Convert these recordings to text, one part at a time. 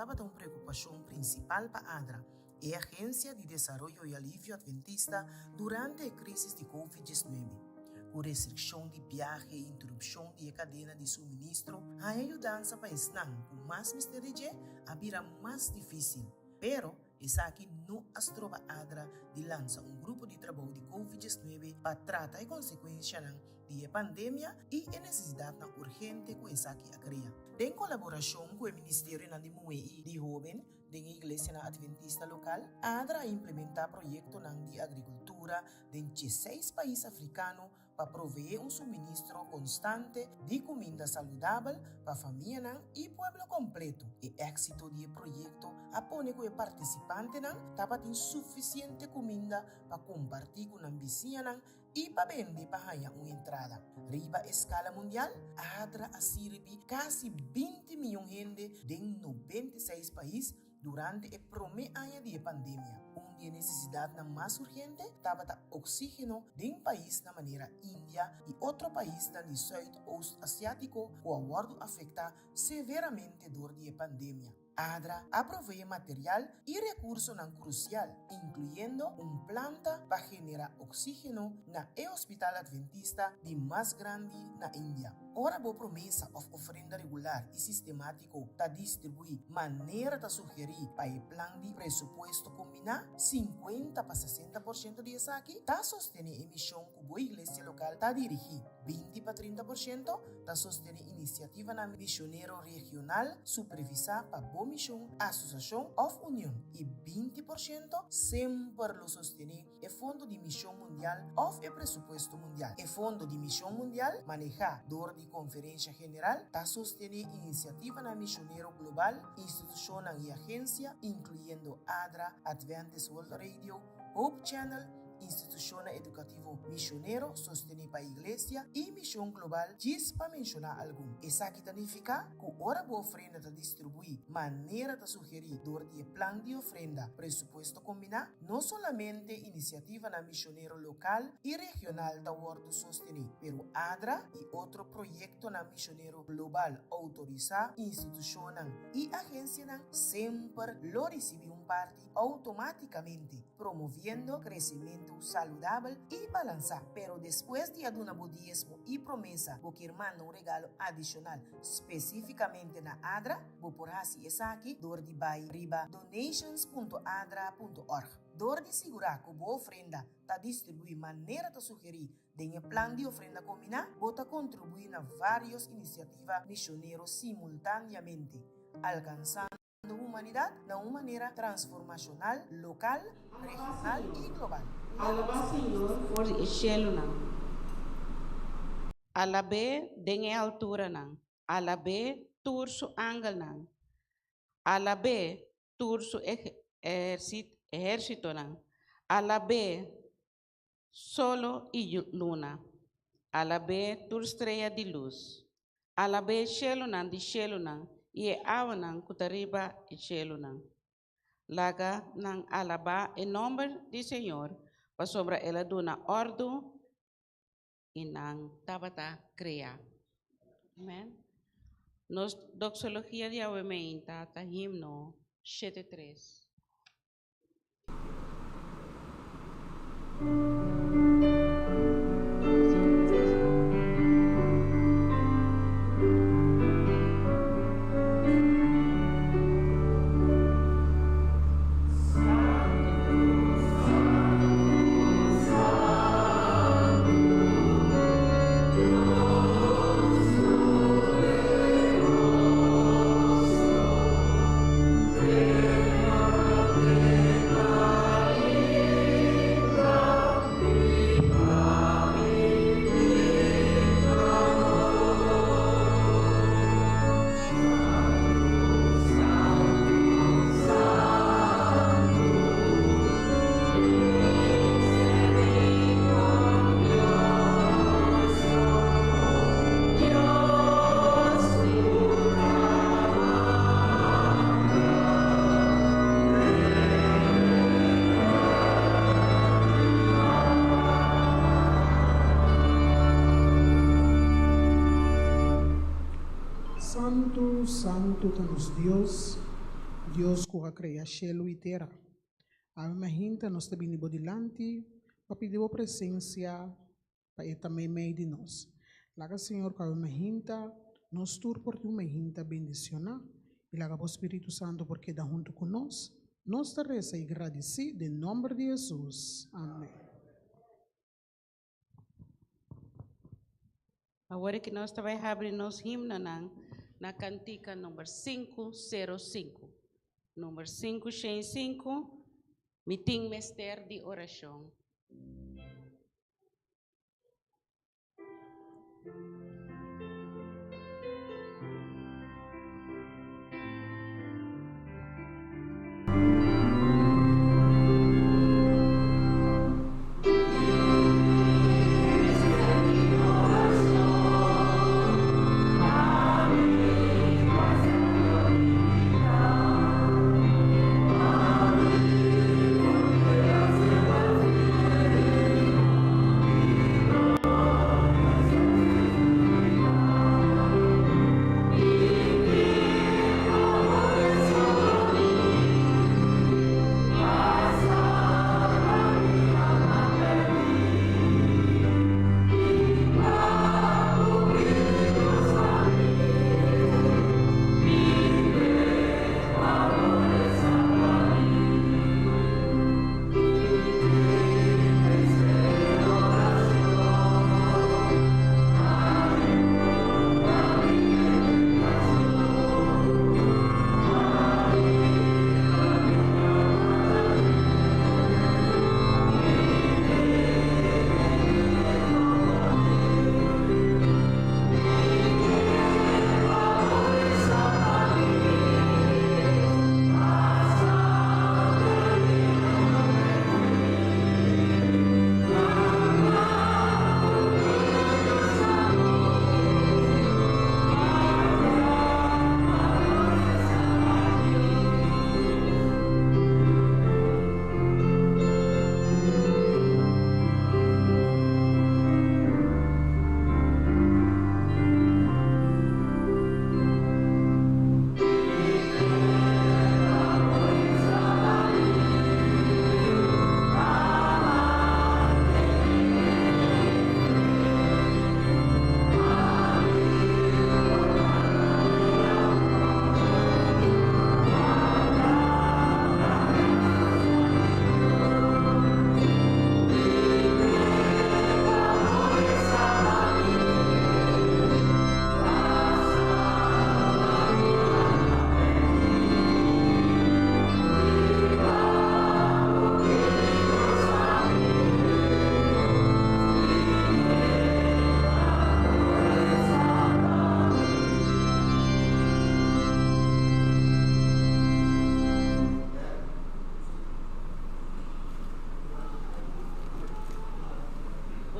tabata un preokupashon prinsipal pa ADRA, e agensia di desaroyo i alivio atventista, durante e krísis di Covid 19. Ku restrikshon di biahe i interupshon di e kadena di suministro, haña yudansa pa esnan ku mas mester di dje a bira mas difísil. Pero, esaki no a stroba ADRA di lansa un grupo di trabou di Covid 19 pa trata e konsekuenshanan di e pandemia i e nesesidatnan urgente ku esaki a krea. Den kolaborashon ku e ministerionan di muhé i di hóben den e iglesianan atventista lokal, ADRA a implementá proyektonan di agrikultura den dieseis pais afrikano pa proveé un suministro konstante di kuminda saludabel pa famianan i pueblo kompleto. E éksito di e proyekto a pone ku e partisipantenan tabatin sufisiente kuminda pa kompartí ku nan bisiñanan i pa bende pa haña un entrada. Riba eskala mundial, ADRA a sirbi kasi 20 miyon hende den 96 pais durante e promé aña di e pandemia. Un di e nesesidatnan mas urgente tabata oksígeno den paisnan manera India i otro paisnan di Sùit-Oost Asiátiko ku a wòrdu afektá severamente dor di e pandemia. ADRA a proveé material i rekursonan krusial, inkluyendo un planta pa generá oksígeno na e hospital atventista di mas grandi na India. Ora bo promesa òf ofrenda regular i sistemátiko ta distribuí manera ta sugerí pa e plan di presupuesto kombiná, 50 pa 60% di esaki ta sostené e mishon ku bo iglesia lokal ta dirigí. 20 pa 30% ta sostené inisiativanan misionero regional supervisá pa bo mishon, asosiashon òf union, i 20% semper lo sostené e Fondo di Mishon Mundial òf e presupuesto mundial. E Fondo di Mishon Mundial, manehá dor di Konferensha General, ta sostené inisiativanan misionero global, institushonnan i agensia, inkluyendo ADRA, Adventist World Radio, Hope Channel, institushonnan edukativo misionero sostené pa Iglesia i Mishon Global, djis pa menshoná algun. Esaki ta nifiká ku ora bo ofrenda ta distribuí manera ta sugerí dor di e plan di ofrenda presupuesto kombiná, no solamente inisiativanan misionero lokal i regional ta wòrdu sostené, pero ADRA i otro proyektonan misionero global outorisá, institushonnan i agensianan semper lo risibí un parti outomátikamente, promoviendo kresementu saludabel i balansá. Pero despues di a duna bo diesmo i promesa, bo kier manda un regalo adishonal spesífikamente na ADRA? Bo por hasi esaki dor di bai riba donations.adra.org. Dor di sigurá ku bo ofrenda ta distribuí manera ta sugerí den e plan di ofrenda kombiná, bo ta kontribuí na vários inisiativa misionero simultáneamente, alkansando humanidat na un manera transformashonal lokal, regional i global. Alabá Señor for di e shelunan. Alab'é den e alturanan. Alab'é tur su angelnan. Alab'é tur su ehérsitonan. Alab'é solo i luna. Alab'é tur strea di lus. Alab'é shelunan di shelunan i e awanan ku ta riba e shelunan. Laga nan alabá e nòmber di Señor, pasobra el a duna òrdu i nan tabata kreá. Amen. Nos doxologia di awe meinta ta himno 73. Santu, santu ta nos Dios. Dios ku a krea shelu i tera, awe mainta nos ta bini bo dilanti pa pidi bo presensia pa e ta meimei di nos. Laga Señor ku awe mainta nos tur por tin un mainta bendicioná i laga bo Spiritu Santu por keda huntu ku nos. Nos ta resa i gradisí den nomber di Hesus. Amen. Awor ku nos ta bai habri nos himnonan na kantika number 505. Number 505, Mi tin mester di orashon.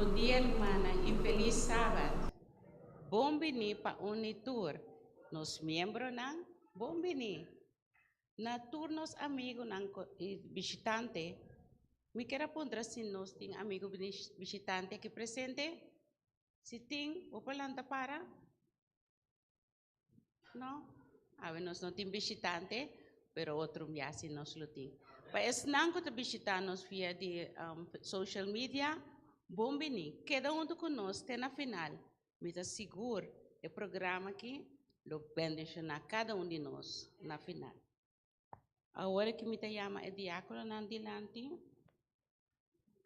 Bon dia, rumannan, i felis sabat. Bon biní pa un i tur. Nos miembronan, bon biní. Na tur nos amigunan i bishitante, mi kier a puntra si nos tin amigu bishitante aki presente? Si tin, bo por lanta para? No, awe nos no tin bishitante, pero otro bia si nos lo tin. Pa esnan ku ta bishitá nos via di social media, bon biní. Keda huntu ku nos te na final. Mi ta sigur e programa aki lo bendishoná kada un di nos na final. Awor ki mi ta yama e diákononan dilanti,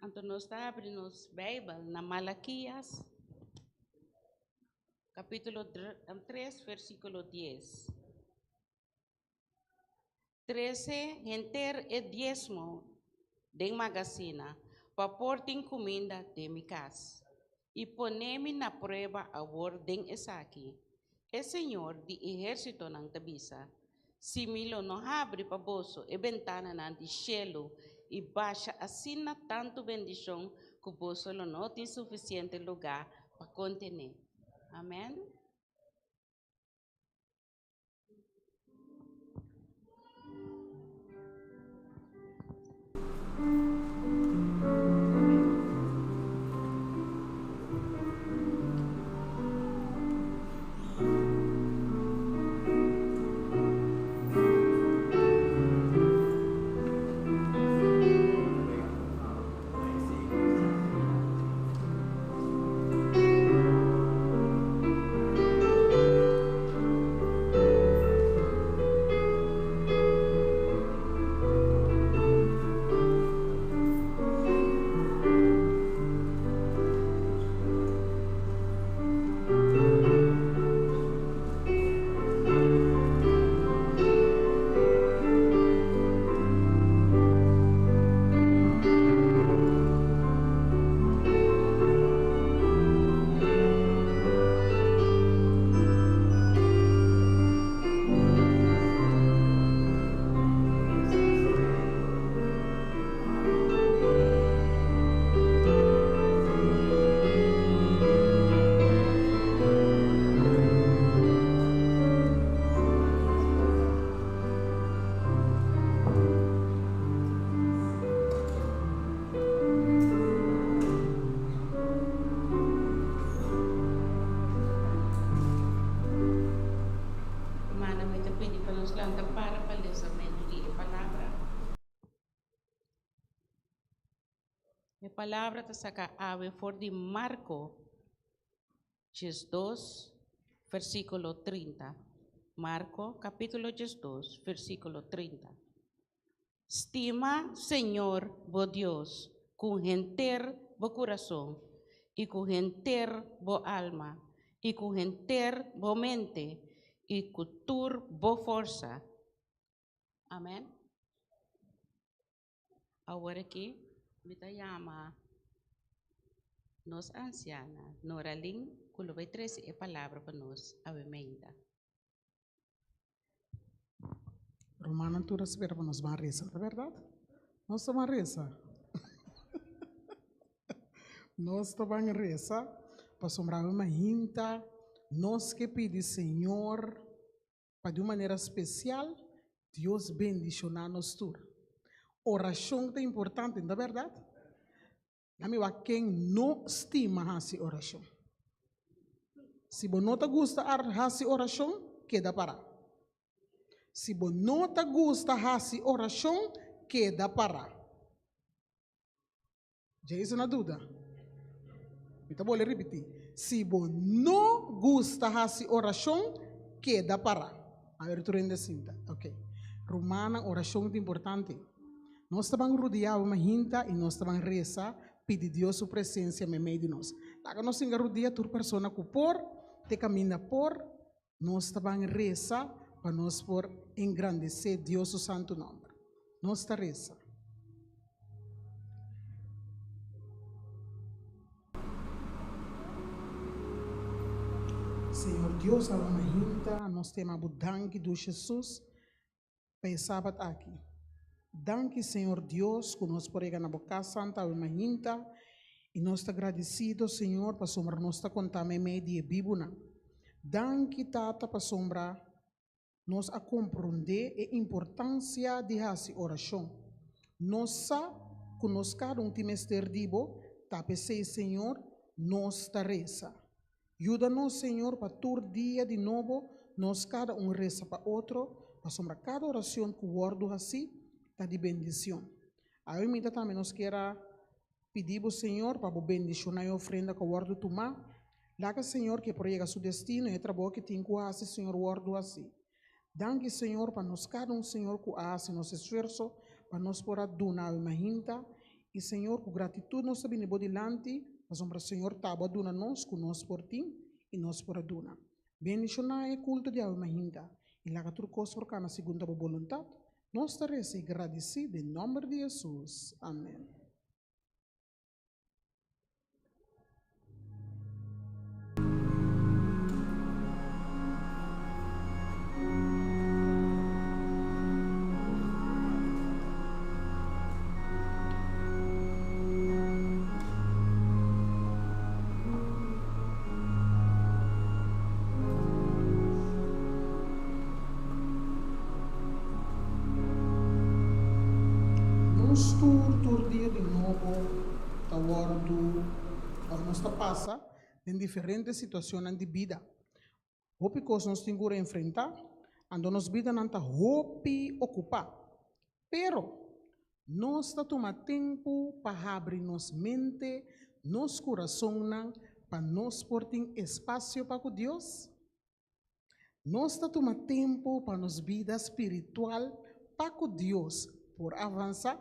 anto nos ta habri nos Beibel na Malakias kapítulo 3 versíkulo 10. Trese henter e diesmo den magasina pa por tin kuminda den mi kas, i pone mi na prueba awor den esaki, e Señor di ehérsitonan ta bisa, si mi lo no habri pa boso e bentananan di shelu i basha asina tantu bendishon ku boso lo no tin sufisiente lugá pa kontené. Amèn. E palabra ta saca awe for di Marco 12, versículo 30. Marco capítulo 12, versículo 30. Stima Señor bo Dios ku henter bo kurason i ku henter bo alma i ku henter bo mente i ku tur bo forsa. Amen. Awor aki mi ta yama nos ansiana Noralyn ku lo bai trese e palabra pa nos awe meinta. Rumannan tur a spera pa nos ban resa, ta bèrdat? Nos ta ban resa. Nos ta ban resa pasobra awe mainta nos ke pidi Señor pa di un manera spesial Dios bendishoná nos tur. Orashon ta importante, no ta bèrdat? Lami wak ken no stima hasi orashon. Si bo no ta gusta hasi orashon, keda pará. Si bo no ta gusta hasi orashon, keda pará. Jason a duda. Mi ta bolbe ripití. Si bo no gusta hasi orashon, keda pará. A ber tur hende sinta. Ok. Rumannan, orashon ta importante. Nos ta ban rudiá bo mahinta i nos ta ban resa pidi Dios su presensia meimei di nos. Laga nos singa rudia tur persona ku por, te kaminda por, nos ta ban resa pa nos por engrandesé Dios su santu nòmber. Nos ta resa. Señor Dios, awe mahinta nos ta yama bo danki, dushi Jesus. Pa e sabat aki. Danki Señor Dios ku nos por yega na bo kas santa awe mainta i nos ta gradisido Señor pasobra nos ta konta meimei di e bibunan. Danki Tata pasobra nos a komprondé e importansia di hasi orashon. Nos sa ku nos kada un tin mester di bo, ta p'esei Señor nos ta resa. Yuda nos, Señor, pa tur dia di nobo nos kada un resa pa otro, pasobra kada oracion cu wordo haci ta di bendicion. Awe mita tambe nos kier a pidi bo, Señor, pa bo bendiciona e ofrenda cu a wordo tuma. Laga, Señor, cu e por yega su destino y e trabou cu e tin cu haci, Señor, wordo haci. Danki, Señor, pa nos kada un, Señor, cu a haci nos esfuerso pa nos por a duna awe mahinta. Y, Señor, cu gratitud nos ta bini bo dilanti, pasobra, Señor, ta bo a duna nos cu nos por tin y nos por a duna. Bendiciona e culto di awe mahinta y laga tur cos por cana segun ta bo boluntad. Nos ta reza y gradici den nomber di Jesus. Amen. Nos tur tur dia di nobo ta wòrdu òf nos ta pasa den diferente situacionnan di bida. Hopi kos nos tin ku enfrentá, anto nos bidanan ta hopi okupá. Pero, nos ta tuma tempu pa habri nos mente, nos kurasonnan, pa nos por tin espasio pa ku Dios? Nos ta tuma tempu pa nos bida spiritual pa ku Dios por avansá?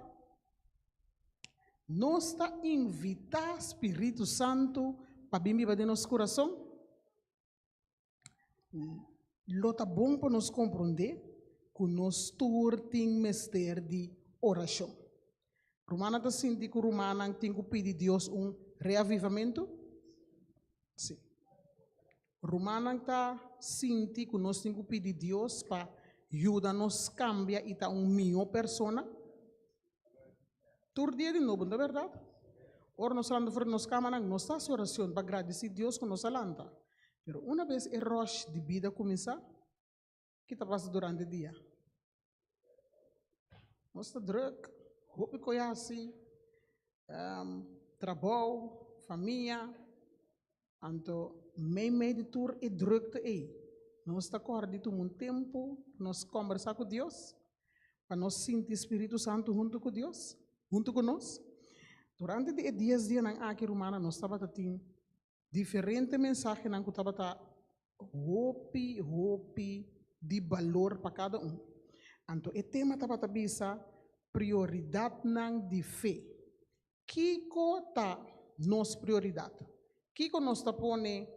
Nos ta invitá spiritu santu pa bin biba den nos kurason? Lo ta bon pa nos komprondé ku nos tur tin mester di orashon. Rumannan ta sinti ku rumannan tin ku pidi Dios un reavivamentu? Sí. Rumannan ta sinti ku nos tin ku pidi Dios pa yuda nos kambia i ta un mihó persona? Tur dia di nobo, no ta bèrdat? Ora nos lanta for di nos kamanan, nos ta hasi orashon pa gradisí Dios ku nos a lanta. Pero una bes e ròsh di bida kuminsá, ki ta pasa durante dia? Nos ta drùk, hopi koe hasi, trabou, famia. Anto meimei di tur e drukte ei, nos ta kòrda di tuma un tempu pa nos kòmbersá ku Dios, pa nos sinti Spiritu Santu huntu ku Dios, huntu ku nos. Durante di e dies dianan aki rumannan nos tabata tin diferente mensahenan ku tabata hopi hopi di balor pa kada un. Anto e tema tabata bisa prioridatnan di fe. Kiko ta nos prioridat? Kiko nos ta pone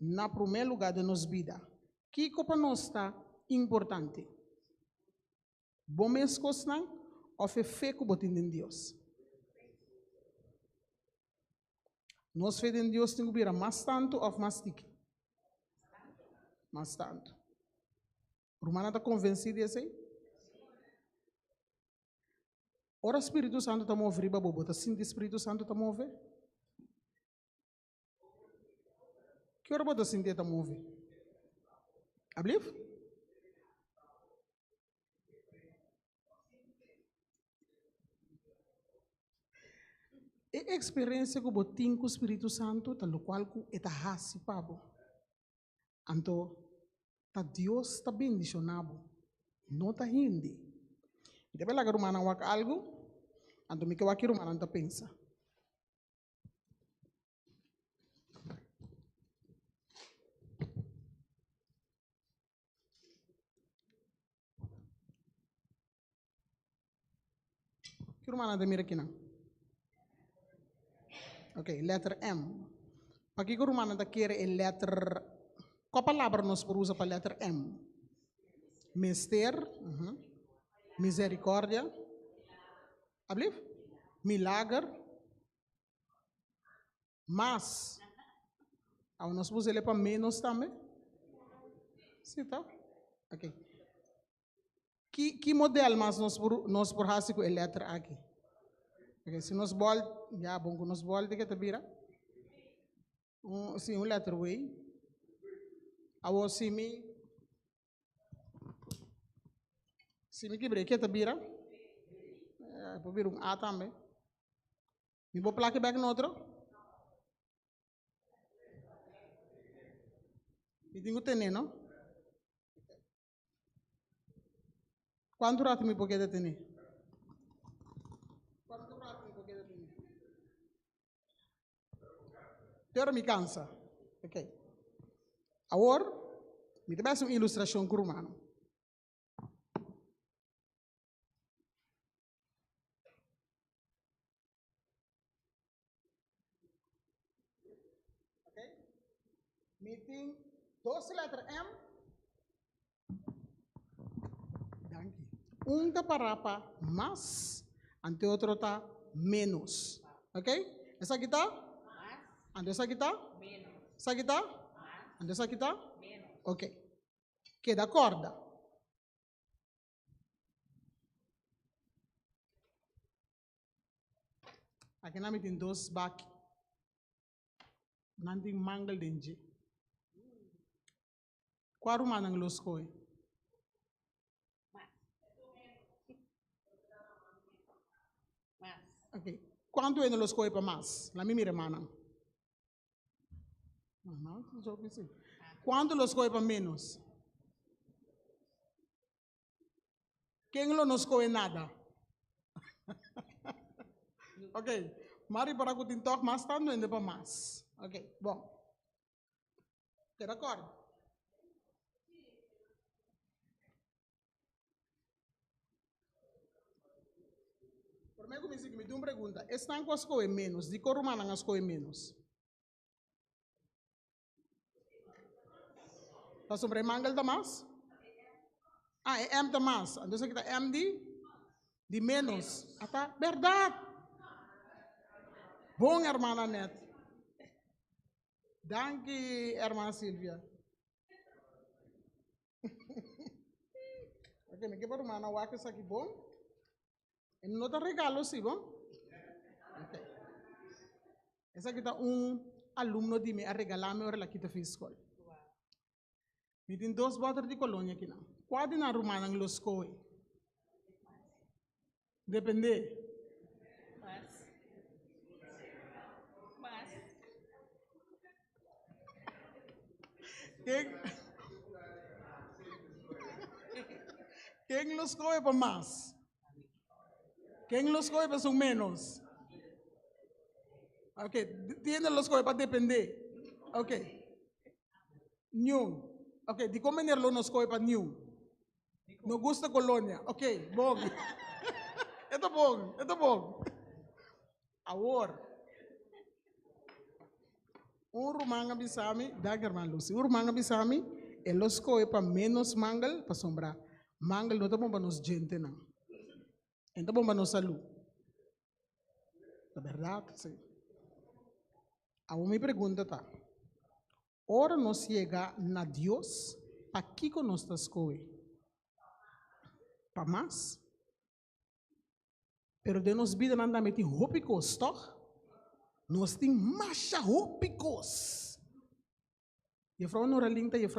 na promé lugá den nos bida? Kiko pa nos ta importante? Bo mes kosnan òf e fe ku bo tin den Dios? Nos fe den Dios tin ku bira mas tantu òf mas tiki? Mas tantu. Rumannan ta konvensí di esei? Ora Spiritu Santu ta move riba bo, bo ta sinti Spiritu Santu ta move? Ki ora bo ta sinti e ta move? Ablief? E eksperensia ku bo tin ku Spiritu Santu ta lokual ku e ta hasi pa bo. Anto ta Dios ta bendishoná bo, no ta hende. Mi ta bai laga rumannan wak algu, anto mi ke wak ki rumannan ta pensa. Ki rumannan ta mira kinan? Ok, letter M. Pakiko rumannan ta kere e letter, kua palabra nos por usa pa letter M? Mester, misericordia, ablief? Milager, mas. Awe nos por us'e pa menos tambe? Si ta? Ok. Ki ki model mas nos por nos por hasi ku e letter aki? Ok, si nos bòl, ya bon ku nos bòl di ke ta bira? Un, si un letter W. Awor si mi si mi kibr'é ke ta bira? E por bira un A tambe. Mi por plak'e bèk na otro? Mi tin ku ten'é no? Kuantu ratu mi por keda tene? Kuantu ratu mi por keda tene? Te ora mi kansa. Ok. Awor, mi ta bai hasi un ilustrashon ku rumannan. Ok. Mi tin dos letter M. Danki. Un ta para pa mas, ante otro ta menos. Ok? Esaki ta? Mas. Anto esaki ta? Menos. Esaki ta? Mas. Anto esaki ta? Menos. Ok. Keda korda. Aki nan mi tin dos baki. Nan tin mangel den dje. Kua rumannan lo skohe? Mas. Mas. Ok. Kuantu hende lo skohe pa mas? La mi mira mannan. Kuantu lo skohe pa ménos? Ken lo no skohe nada? Ok, m'a ripará ku tin tòg mas tantu hende pa mas. Ok, bon. Keda kòrda. Promé ku mi sigui, mi tin un pregunta. Esnan ku a skohe ménos, dikon rumannan a skohe ménos? Pasobra e mangel ta mas? Ah, e M ta mas. Anto esaki ta M di? Di menos. Ata berdad! Bon, hermana Net. Danki, hermana Silvia. Ok, mi ke pa rumana wak esaki bon. E no ta regalo si, bon? Ok. Esaki ta un alumno di mi a regalá mi ora el a kita fin skol. Mi tin dos bòter di kolonia akinan. Kua di nan rumannan lo skohe? Dependé. Mas. Mas. Ken, ken lo skohe pa mas? Ken lo skohe pa esun ménos? Ok, tin hende lo skohe pa dependé. Ok. Niun. Ok, di kon manera lo no skohe pa niun? No gusta kolonia. Ok, bon. E ta bon, e ta bon. Awor, un ruman a bisa mi, danki hermana Lucy, un ruman a bisa mi, e lo skohe pa ménos mangel, pasobra mangel no ta bon pa nos djentenan. E no ta bon pa nos salú. Ta bèrdat, sí. Awor mi pregunta ta, ora nos yega na Dios, pakiko nos ta skohe? Pa mas? Pero den nos bidanan tambe tin hopi kos, tòg? Nos tin masha hopi kos. Jefrou Noralin ta jefrou.